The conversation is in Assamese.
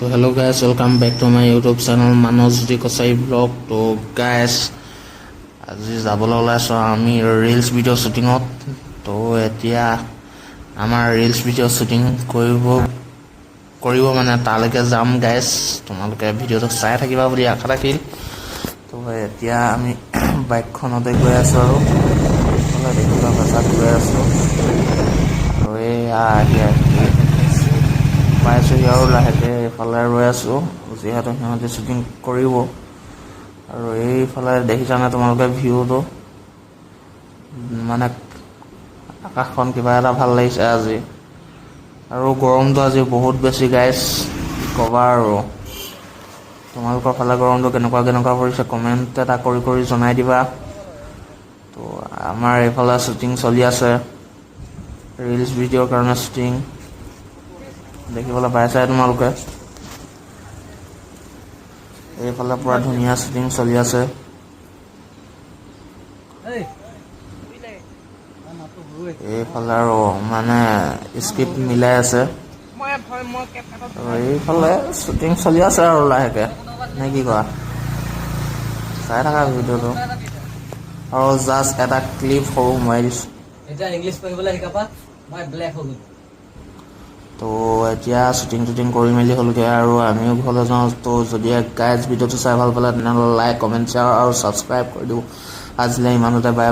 তো hello guys, welcome back to my YouTube channel Manasjyoti Kachari blog. তো গাইজ, আজি যাবলৈ ওলাইছোঁ আমি ৰিলচ ভিডিঅ' শ্বুটিঙত। তো এতিয়া আমাৰ ৰিলচ ভিডিঅ' শ্বুটিং কৰিব কৰিব মানে তালৈকে যাম। গাইজ, তোমালোকে ভিডিঅ'টো চাই থাকিবা বুলি আশা থাকিল। তো এতিয়া আমি বাইকখনতে গৈ আছোঁ আৰু এইফালে দেখিবলৈ বাজাত গৈ আছোঁ আৰু এইয়া আহি আহি পাইছোঁহি আৰু লাহেকৈ এইফালে ৰৈ আছোঁ, যিহেতু সিহঁতে শ্বুটিং কৰিব। আৰু এইফালে দেখিছানে তোমালোকে ভিউটো? মানে আকাশখন কিবা এটা ভাল লাগিছে আজি। আৰু গৰমটো আজি বহুত বেছি গাইজ, কি ক'বা আৰু। তোমালোকৰ ফালে গৰমটো কেনেকুৱা কেনেকুৱা পৰিছে, কমেণ্ট এটা কৰি কৰি জনাই দিবা। তো আমাৰ এইফালে শ্বুটিং চলি আছে, ৰিলচ ভিডিঅ'ৰ কাৰণে শ্বুটিং, দেখিবলৈ পাইছাই তোমালোকে। এইফালে পুৰা ধুনীয়া শ্বুটিং চলি আছে। এই। এইফালে আৰু মানে স্ক্ৰিপ্ট মিলাই আছে আৰু এইফালে শ্বুটিং চলি আছে আৰু লাহেকে, নে কি কোৱা? চাই থাকা ভিডিঅ'টো আৰু জাষ্ট এটা ক্লিপ সৰু সোমাই দিছোঁ। এতিয়া ইংলিছ পঢ়িবলৈ শিকাবা, মই ব্লেক হৈ গ'লো। তো এতিয়া শ্বুটিং টুটিং কৰি মেলি হ'লগৈ আৰু আমিও ঘৰলৈ যাওঁ। তো যদি গাইজ ভিডিঅ'টো চাই ভাল পালে, তেনেহ'লে লাইক, কমেণ্ট, শ্বেয়াৰ আৰু ছাবস্ক্ৰাইব কৰি দিব। আজিলৈ ইমানতে, বাই।